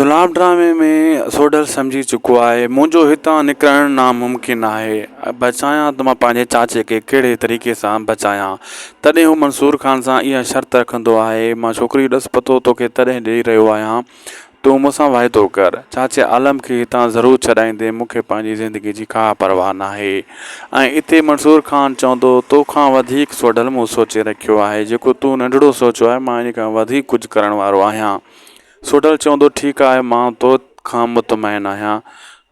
گلاب ڊرامي ۾ سوڍل سمجهي چڪو آهي منهنجو هتان نڪرڻ ناممڪن آهي بچايان ته مان پنهنجي چاچي کي ڪهڙي طريقي سان بچايان تڏهن هو منصور خان سان اها شرط رکندو آهي مان ڇوڪري جو ڏس پتو توکي تڏهن ڏئي رهيو آهيان تون مون سان واعدو ڪر چاچي عالم کي هتان ضرور ڇڏائيندين مون کي پنهنجي زندگي جي ڪا پرواهه ناهي ۽ اتي منصور خان چوندو توکان وڌيڪ سوڍل مون سوچي رکيو آهي جيڪو تون ننڍڙو سوچيو آهي مان ان کان وڌيڪ ڪجهه ڪرڻ وارو آهيان سوڍل چوندو، ٺيڪ آهي، مان تو کان مطمئن آهيان.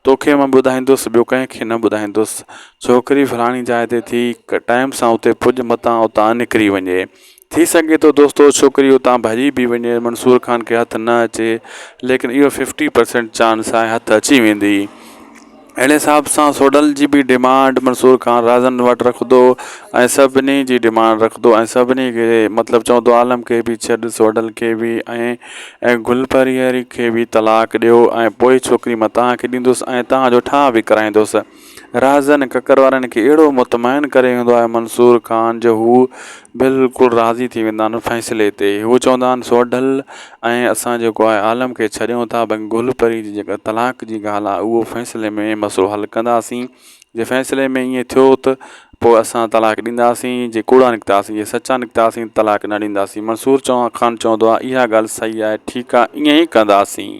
توکي مان ٻڌائيندس، ٻيو ڪنهن کي نه ٻڌائيندس. ڇوڪري فلاڻي جاء تي ٿي، ٽائيم سان اتي پڄ، متان اتان نڪري وڃي. ٿي سگهي ٿو دوستو ڇوڪري اتان ڀڄي به وڃي، منصور خان کي هٿ نه اچي، ليڪن اهو ففٽي پرسينٽ چانس آهي هٿ اچي ويندي. اهڙي حساب سان سوڍل جي به ڊمانڊ منصور خان رازن وٽ رکندو ۽ سڀني جي ڊمانڊ رکندو ۽ سڀني کي مطلب چوندو عالم کي به ڇڏ سوڍل کي به ۽ ۽ گل پرياري کي به طلاق ڏيو ۽ پوء ڇوڪري مان توهان کي ڏيندس ۽ توهان جو ٺاهه به ڪرائيندس رازن ڪڪر وارن کي اهڙو مطمئن ڪري ويندو آهي منصور خان جو هو بلڪل راضي ٿي ويندا آهن فيصلي تي هو چوندا آهن سوڍل ۽ اسان جيڪو آهي عالم کي ڇڏيون ٿا باقي گل پري جي جيڪا طلاق جي ڳالهه آهي اهو فيصلي ۾ مسئلو حل ڪنداسين جي فيصلي ۾ ائين ٿيو ته پوء اسان طلاق ڏينداسين جي ڪوڙا نڪتاسين جي سچا نڪتاسين طلاق نه ڏينداسين منصور چوان خان چوندو آهي اها ڳالهه صحيح آهي ٺيڪ آهي ائين ئي ڪنداسين.